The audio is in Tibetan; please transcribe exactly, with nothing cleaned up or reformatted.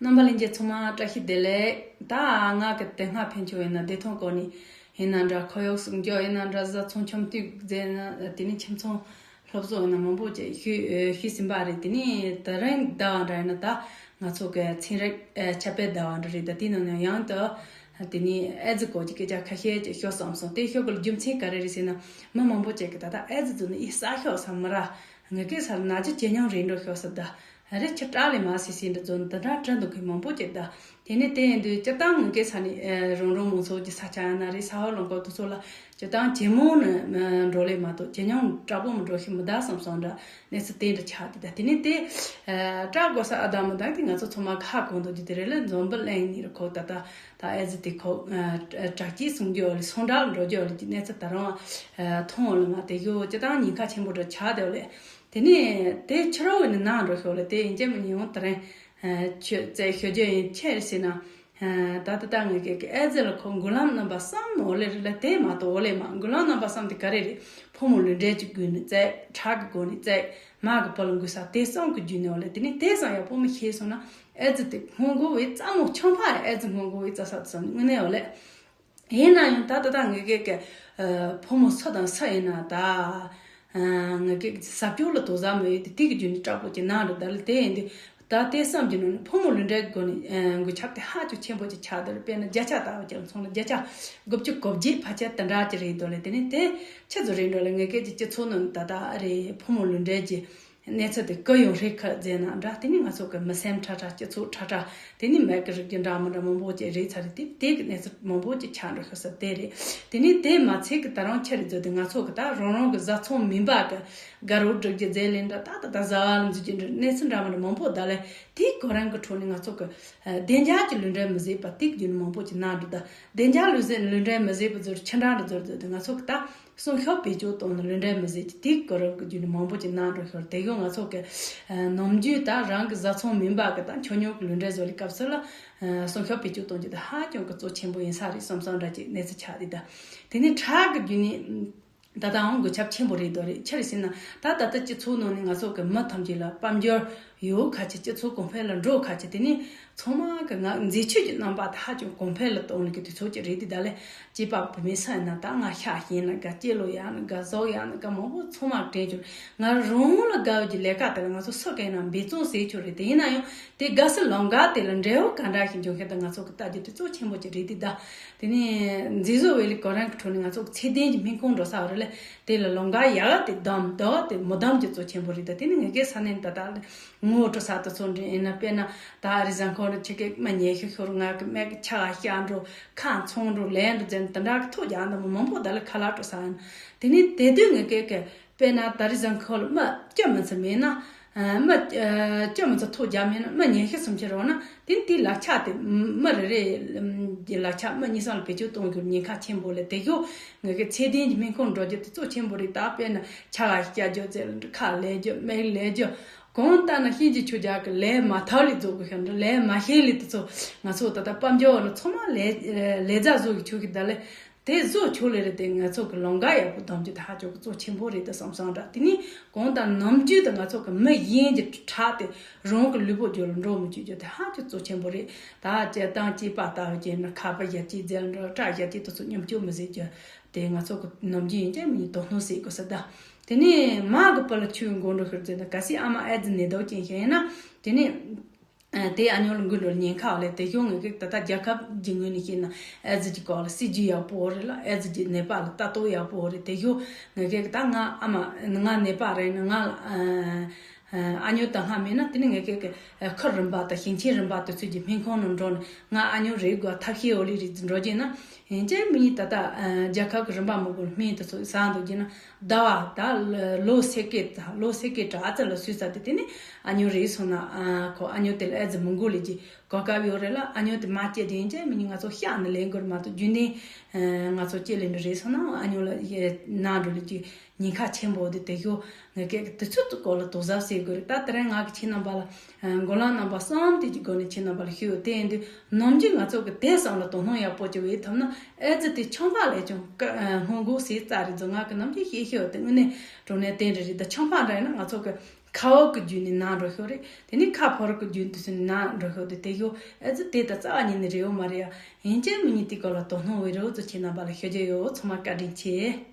རྣམ་པ་ལྷན་རྒྱས་ཚང་མ་བཀྲ་ཤིས་བདེ་ལེགས། ད་ང་གི་དེ་སྔ་ཕན་ཆད་ཡིན་ན་བདེ་ཐང་སྐོར་ནས་ཡིན་ན་འདྲ། ཁོར་ཡུག་སྲུང་སྐྱོབ་ཡིན་ན་འདྲ། བཟའ་ཚང་ཁྱིམ་དུད་ཟེར་ན་དེ་ནས་ཁྱིམ་ཚང་སློབ་གསོ་ཡིན་ན་མང་པོ་ཅིག་ཞུས་ཞུས་ཟིན་པ་རེད། དེ་ནས་དེ་རིང་ཟླ་བ་འདྲ་ཡིན་ན་ད་ང་ཚོ་གི་ཚན་རིག་ཨ་ཁྱབ་སྤེལ་ཟླ་བ་འདྲ་རེད། ད་དེའི་ནང་ནས་ཡང་ད་དེ་ནས་ཨེ་ཙི་སྐོར་གྱི་སྐད་ཆ་ཁ་ཤས་ཅིག་ཤོད་བསམ་སོང་། དེ་ཤོད་དགོས་རྒྱུ་མཚན་ག་རེ་རེད་ཟེར་ན། མི་མང་པོ་ཅིག་གིས་ད་ལྟ་ཨེ་ཙི་ཟེར་ནས་ཡིད་གསལ་ཤོག་བསམ་མི་ར། ངེད་ཀའི་སར་ན་ཅི་ཇེ་ཉུང་རེད་འགྲོ་ཤོག་ཟེར། ད་རེད། ཁྱི་སྐྲག་ལས་མ་སི་སི་འདྲ་ཚོ་འདི་འདྲ་དྲན་འདུག་གི་མང་པོ་ཅིག་ད། དེ་ནས་དེ་ཡིན་དུས་སྤྱིར་བཏང་ངེད་ཀའི་ས་ནས་ཨེ་རོང་རོང་མང་ཚོགས་ཀྱི་ས་ཆ་ཡིན་ན་རེད། ས་འོག་ལུང་ཁོག་དེ་ཚོ་ལ་སྤྱིར་བཏང་ཇེ་མང་ནས་འགྲོ་ལས་མ་གཏོགས་ཇེ་ཉུང་དྲག་པོ་མི་འགྲོ་ཤི་མི་ད་བསམ་བསམ་འདྲ་གནས་ཚུལ་དེ་འདྲ་ཆགས་དེ། ད་དེ་ནས་དེ་ཨེ་སྐྲག་དགོས་ས་ཨ་ད་མི་ད་དེ་ང་ཚོ་ཚང་མ་ཧ་གོ་འདུག་རྒྱུ་དེ་རེད་ལ། འཛམ་བུ་གླིང་ནས་རེད་ཁོ་ད་ད། ད་ཨེ་ཙི་དེ་ཁོ་ཨ་དྲག་སྐྱེད་སྲུང་རྒྱུ་ལ་སོང་འདྲ་ལ་འགྲོ་རྒྱུ་ལ་གི་གནས་ཚུལ་ད་རུང་ཨ་མཐོང་ལ་ང་དེ་གི་སྤྱིར་བཏང་ཉེན་ཁ་ཆེན་པོ་འདྲ་ཆགས་དེ་ལས། དེ་ནས་དེ་ཕྱི་རོལ་བའི་ནང་འགྲོ་ཤོག་ལ་དེ་ཡིན་གཅིག་མིན་གཉིས་ཡང་དེ་རིང་ཨ་ཆོས་བཙལ་ཤོད་རྒྱུ་ཡིན་ཆེ་རེད་ཟེར་ན། ཨ་ད་ད་ད་ངེད་ཀྱི་ཨེ་ཙི་ལ་ཁོ་འགུལ་ལམ་རྣམ་པ་གསུམ་ནང་ལས་རེད་ལ། དེ་མ་གཏོགས་འོ་ལས་མ་འགུལ་ལམ་རྣམ་པ་གསུམ་དེ་ག་རེ་རེད། ཕོ་མོ་ལུས་འབྲེལ་གྱི་སྒོ་ནས་བཙལ། ཁྲག་གི་སྒོ་ནས་བཙལ། མ་གི་བུ་ལ་འགུལ་ས་དེ་གསུམ་གྱི་བརྒྱུད་ནས་འོ་ལས། དེ་ནས་དེ་གསུམ་ཡག་པོ་མི་ཤེས་སོང་ན། ཨེ་ཙི་དེ་སྔོན་འགོག་བྱེད་རྩ་མོ་ཆང་ཕག་ཨེ་ཙི་སྔོན་འགོག་བྱེད་རྩ་ས་དེ་ཚོ་ནི་དངོས་གནས་འོ་ལས། ཡིན་ན་ཡང་ད་ད་ལྟ་ངེད་ཀྱི་ཨ་ཕོ་མོ་སུ་དང་སུ་ཡིན་ན་ད་ཨ་ངེད་ཀྱི་ཟབ་སྦྱོང་ལ་དོ་ཟབ་མི་ཡོད་དེ། དེ་གི་རྒྱུ་ནི་དྲག་པོ་ཅིག་ན་འགྲོ་ད་ལ། དེ་ཡིན་དུས་ད་དེ་བསམ་གྱི་ནང་ནས་ཕོ་མོ་ལུས་འབྲེལ་སྒོ་ནས་ཨ་འགུལ་ཁྱབ་དེ་ཧ་ཅང་ཆེན་པོ་ཅིག་ཆགས་འདུག་རེད། དཔེར་ན་བརྒྱ་ཆ་ལྟ་བ་ཅིག་མཚོན་ན་བརྒྱ་ཆ་དགུ་བཅུ་གོ་བརྒྱད་ཕལ་ཆེར་དེ་འདྲ་ཅིག་རེད་འདུག་ལ། དེ་ནས་དེ་ཁྱེད་ཚོ་རེད་འགྲོ་ལ། ངེད་ཀྱི་སྤྱི་ཚོགས་ནང་ད་ད་རེད། ཕོ་མོ་ལུས་འབྲེལ་གྱི་གནས་ཚུལ་དེ་གུ་ཡངས་རེད་ཁ་ཟེར་ན་འདྲ། དེ་ནི་ང་ཚོ་གི་མི་སེམས་ཁྲ་ཁྲ། སྤྱི་ཚོགས་ཁྲ་ཁྲ། དེ་ནི་མེད་གི་རིགས་ཀྱི་འདྲ་མི་འདྲ་མང་པོ་ཅིག་རེད་ཚར་རེད། དེ་དེ་གི་གནས་ཚུལ་མང་པོ་ཅིག་ཆགས་འགྲོ་ཤོག་ས་དེ་རེད། དེ་ནི་དེ་མ་ཚད་གི་ད་རུང་ཆེ་རེད་ཚོ། དེ་ང་ཚོ་གི་ད་རང་རང་གི་བཟའ་ཚང་མིན་པ་གི་དགའ་རོགས་སྒྲིག་རྒྱུ་རྫས་ལེན་འདྲ། ད་ད་ད་བཟའ་བ་ལ་འཛུལ་རྒྱུ་འདྲ། གནས་ཚུལ་འདྲ་མི་འདྲ་མང་པོ་ད་ལས་དེ་གོ་རིམ་གི་ཁྲོད་ནས་ང་ཚོ་གི་ཨ་བདེ་འཇགས་ཀྱི་ལུས་འབྲེལ་མི་བཟོས་པ་དེ་གི་རྒྱུ་ནི་མང་པོ་ཅིག་ན་འགྲོ། ད་བདེ་འཇགས་ལུས་ཟེར་ལུས་འབྲེལ་མི་བཟོས་པ་ཚོར་ཆི་འདྲ་འདྲ་ཚོར་ཚོར་དེ་ང་ཚོ་གི་ད་སྲུང་སྐྱོབ་བེད་སྤྱོད་གཏོང་ནས་ལུས་འབྲེལ་མི་བཟོས་ཀྱི་དེའི་གོ་རིམ་གྱི་བརྒྱུད་ནས་མང་པོ་ཅིག་གནང་འགྲོ་ཤོར། དེ་ཡང་ང་ཚོ་གི་ཨ་ནམ་རྒྱུན་ད་རང་གི་བཟའ་ཚང་མིན་པ་གི་ད་ཆོས་ཉོག་གི་ལུས་འབྲེལ་བཟོ་ལས་སྐབས་སུ་ལ་ཨ་སྲུང་སྐྱོབ་བེད་སྤྱོད་གཏོང་རྒྱུ་དེ་ཧ་ཅང་གི་གཙོ་ཆེན་པོ་ཡིན་ས་རེད་བསམ་བསམ་འདྲ་ཅིག་གནས་ཚུལ་ཆགས་དེ། ད་དེ་ནས་ཁྲག་གི་བརྒྱུད་ནས་ད་ལྟའང་འགུལ་ཁྱབ་ཆེན་པོ་རེད་འདུག་རེད། ཆི་རེད་ཟེར་ན་ད་ད་ལྟ་སྤྱི་ཚོགས་ནང་ནས་ང་ཚོ་གི་མི་ཐམས་ཅད་ལ་དཔལ་འབྱོར་ཡོད་ཁ་ཅིག་སྤྱི་ཚོགས་གོང་འཕེལ་ལ་འགྲོ་ཁ་ཅིག་དེ་ནས་ཚང་མ་གི་ང་མཛེས་ཆོས་ཀྱི་རྣམ་པ་དེ་ཧ་ཅང་གོང་འཕེལ་ལ་གཏོང་ནས་གི་དུས་ཚོད་ཅིག་རེད་དེ། ད་ལས་སྐྱེས་པ་བུད་མེད་ས་ཡིན་ན་ད་ང་ཤ་ཞེན་ན་དགའ། སྐྱེ་ལོ་ཡག་ན་དགའ། གཟུགས་ཡག་ན་དགའ། མང་པོ་ཚང་མ་དྲན་བྱུང་། ང་རང་ལ་དགའ་བའི་ལས་ཀ་དེ་ལ་ང་ཚོ་སུ་གས་ན་འབད་བརྩོན་བྱེད་ཆོག་རེད། དེ་ཡིན་ན་ཡང་དེ་དགའ་སའི་ལམ་ཁ་དེ་ལ་འབྲས་བུ་ག་འདྲ་ཞིག་འབྱུང་མཁན་དེ་ང་ཚོ་གི་ལྟ་རྒྱུ་དེ་གཙོ་ཆེན་པོ་ཅིག་རེད་དེ། ད་དེ་ནས་མཛེས་བཟོ་བའི་ལས་ཀ་རང་གི་ཁྲོད་ནས་ང་ཚོ་གི་ཚད་ལྡན་གྱི་སྨན་ཁང་འགྲོ་ས་རེད་ལ། དེ་ལ་ལམ་ཁ་ཡག་དེ་བདམས། དགའ་བ་དེ་མི་བདམས་ཀྱི་གཙོ་ཆེན་པོ་རེད། ད་དེ་ནས་ངེད་ཀའི་ས་གནས་ད་ད་ལ། ངོ་སྤྲོད་ས་དེ་ཚོ་འདྲ་ཡིན་ན། དཔེར་ན་ད་ཨ་རི་བཟང་ཁོ་རུ་ཁྱི་གེ་མི་ཉལ་ཤོར་ཤོར། ང་གི་མེད་གི་ཆ་ག་ཤ་འགྲོ། ཁ་ཚོང་འགྲོ། ལས་འགྲོ་ཟེར་ནས་དེ་འདྲ་གི་ཐོ་རྒྱག་འདི་མོ་མང་པོ་ད་ལ་ཁ་ལག་སྤྲོད་ས་ཡིན། དེ་ནས་དེ་དུས་ངེད་ཀེ་གེ་དཔེར་ན་ད་རི་བཟང་ཁོ་ལ་མི་སྐྱོ་མི་ཚེ་མེད་ན། ཨ་མི་ཨ་སྐྱོ་མི་ཚེ་ཐོ་རྒྱག་མེད་ན། མི་ཉལ་ཤོར་སུམ་ཆེ་རོགས་ན་དེ་དེའི་ལག་ཆ་དེ་མི་རེ་རེ་གི་ལག་ཆ་མི་གཉིས་གསུམ་ལ་བེད་སྤྱོད་གཏོང་རྒྱུར་ཉེན་ཁ་ཆེན་པོ་ལས། དེ་ཤོ་ངེད་ཀེ་ཚད་ལྡན་གྱི་སྨན་ཁང་འགྲོ་རྒྱུ་དེ་གཙོ་ཆེན་པོ་རེད། ད་དཔེར་ན་ཆ་ག་ཤ་རྒྱོ་ཚེ་ལ་འགྲོ། ཁ་ལས་རྒྱོ། མིག་ལས་རྒྱོ། གང་ལྟར་ན་ཤིན་ཅི་ཆོས་རྒྱལ་གྱི་ལས་མ་ཐབས་ལས་རྫོགས་དགོས་ཤིང་འདྲ། ལས་མ་ཤེས་ལས་དེ་ཚོ་ང་ཚོ་ད་ལྟ་དཔལ་འབྱོར་བ་ལ་ཚང་མ་ལས་ལས་རྫ་བཟོ་གི་ཆོག་གི། ད་ལས་དེ་བཟོ་ཆོག་ལས་རེད། དེ་ང་ཚོ་གི་ལམ་ཁ་ཡག་པོ་གདམ་རྒྱུ་དེ་ཧ་ཅང་གི་གཙོ་ཆེན་པོ་རེད་ད་བསམ་བསམ་འདྲ། དེ་ནི་གང་ལྟར་ནམ་རྒྱུན་དུ་ང་ཚོ་གི་མི་གཞན་གྱི་ཁྲག་དེ་རང་གི་ལུས་པོ་རྒྱུད་ལ་འགྲོ་མི་བཅུག་རྒྱུ་དེ་ཧ་ཅང་གཙོ་ཆེན་པོ་རེད། ད་སྤྱིར་བཏང་སྐྱེས་པ་ལྟ་བུ་བྱས་ན་ཁ་པར་ཞབས་ཕྱི་རྫས་འགྲོ། སྐྲ་ཞབས་ཕྱི་དེ་ཚོ་སྙོམས་སྐྱོ་མི་བཟོ་རྒྱུ་དེ་ང་ཚོ་གི་ནམ་རྒྱུན་ཡིན་གཅིག་མིན་གཉིས་དོ་སྣང་བྱེད་དགོས་ས་ད། དེ་ནས་མ་གི་བུ་ལ་ཆུའི་མགོ་འགྲོ་ཤོར་ཟེར་ན། གལ་སྲིད་ཨ་མ་ཨེ་ཙི་ནད་དོགས་ཅན་ཞིག་ཡིན་ན། དེ་ནས་ཨ་དེ་ཨ་ཉོ་ལ་འགུལ་འགྲོ་ཉེན་ཁ་ལས། དེ་ཤོ་ངེད་ཀེ་ད་ལྟ་རྒྱལ་ཁབ་ཀྱི་ངོས་ནས་བཤད་ན་ཨེ་ཙི་གྱི་སྐོར་ལ་སྲིད་ཇུས་ཡག་པོ་རེད་ལ། ཨེ་ཙི་གྱི་ནད་པ་ལ་ལྟ་རྟོག་ཡག་པོ་རེད། དེ་ཤོ་ངེད་ཀེ་ད་ང་ཨ་མ་ང་ནད་པ་རེད་ན་ང་ལ་ཨ་ཨ་ཉོ་ད་སྔ་མེད་ན། དེ་ནས་ངེད་ཀེ་ཁུལ་རིམ་པ་དང་ཞིང་ཆེན་རིམ་པ་དེ་ཚོ་གི་སྨན་ཁང་ནང་འགྲོ་ན་ང་ཨ་ཉོ་རེད་དགོས། ཐབས་ཤེས་འོ་ལི་རེད་འགྲོ་རྒྱུ་ན། ཡིན་གཅིག་མིན་གཉིས་ད་ལྟ་ཨ་རྒྱལ་ཁབ་ཀྱི་རིམ་པ་མང་པོར་སྨན་དེ་ཚོ་ཟ་འདུག་རྒྱུ་ན། ཟླ་བ་ད་ལོ་སེ་ཀེ་ད་ལོ་སེ་ཀེ་གྲངས་ཙམ་ལ་སུས་ཟ་དེ། དེ་ནས་ཨ་ཉོ་རེད་སོང་ན་ཨ་ཁོ་ཨ་ཉོ་དེ་ལ་ཨེ་ཙི་མི་འགོ་ལས་ཀྱི་གོ་སྐབས་ཡོད་རེད་ལ། ཨ་ཉོ་དེ་མ་སྐྱེས་དེ་ཡིན་གཅིག་མིན་གཉིས་ང་ཚོ་ཤ་ནི་ལེན་དགོས་རེད་མ་གཏོགས་རྒྱུན་ལྡན་ཨ་ང་ཚོ་སྐྱེས་ལེན་འདྲ་རེད་སོང་ན་ཨ་ཉོ་ལ་ཡ་ན་འགྲོ་ལས་ཀྱི་ཉེན་ཁ་ཆེན་པོ་དེ། དེ་ཤོ་ངེད་ཀེ་དུས་ཚོད་དུ་སྐོར་ལ་དོ་ཟབ་བྱེད་དགོས་རེད། ད་དེ་རིང་ང་གི་ཁྱེད་རྣམ་པ་ལ་ཨ་འགོ་ལམ་རྣམ་པ་གསུམ་དེ་གི་སྒོ་ནས་ཁྱེད་རྣམ་པ་ལ་ཞུས་ཡོད། དེ་ཡིན་དུས་ནམ་རྒྱུན་ང་ཚོ་གི་དེ་བསམ་བློ་དོ་སྣང་ཡག་པོ་ཅིག་བྱེད་ཐུབ་ན། ཨེ་ཙི་དེ་ཆང་ཕག་ལས་ཀྱང་ཀ་ཨ་སྔོན་འགོག་བྱེད་རྩ་རེད་ཟེར་ང་གི་ནམ་རྒྱུན་བཤད་ཤེས་ཡོད། དེ་དངོས་གནས་དྲང་གནས་དེ་འདྲ་རེད། ད་ཆང་ཕག་འདྲ་ཡིན་ན་ང་ཚོ་གི་ ཁ་འོག་གི་རྒྱུད་ནས་ནང་འགྲོ་ཤོག་རེད། དེ་ནས་ཁ་ཕོར་གི་རྒྱུད་དུ་སོང་ནས་ནང་འགྲོ་ཤོག་དེ་དེ་ཤོག་ཨེ་ཙི་དེ་ད་རྩ་བ་ཉིད་ནས་རེད་ཡོད་མ་རེད་ཡ། ཡིན་གཅིག་མིན་གཉིས་དེའི་སྐོར་ལ་དོ་སྣང་འོས་རོགས་ཚོ་ཁྱེད་རྣམ་པ་ལ་ཞུ་རྒྱུ་ཡོད། ཚང་མ་བཀའ་དྲིན་ཆེ།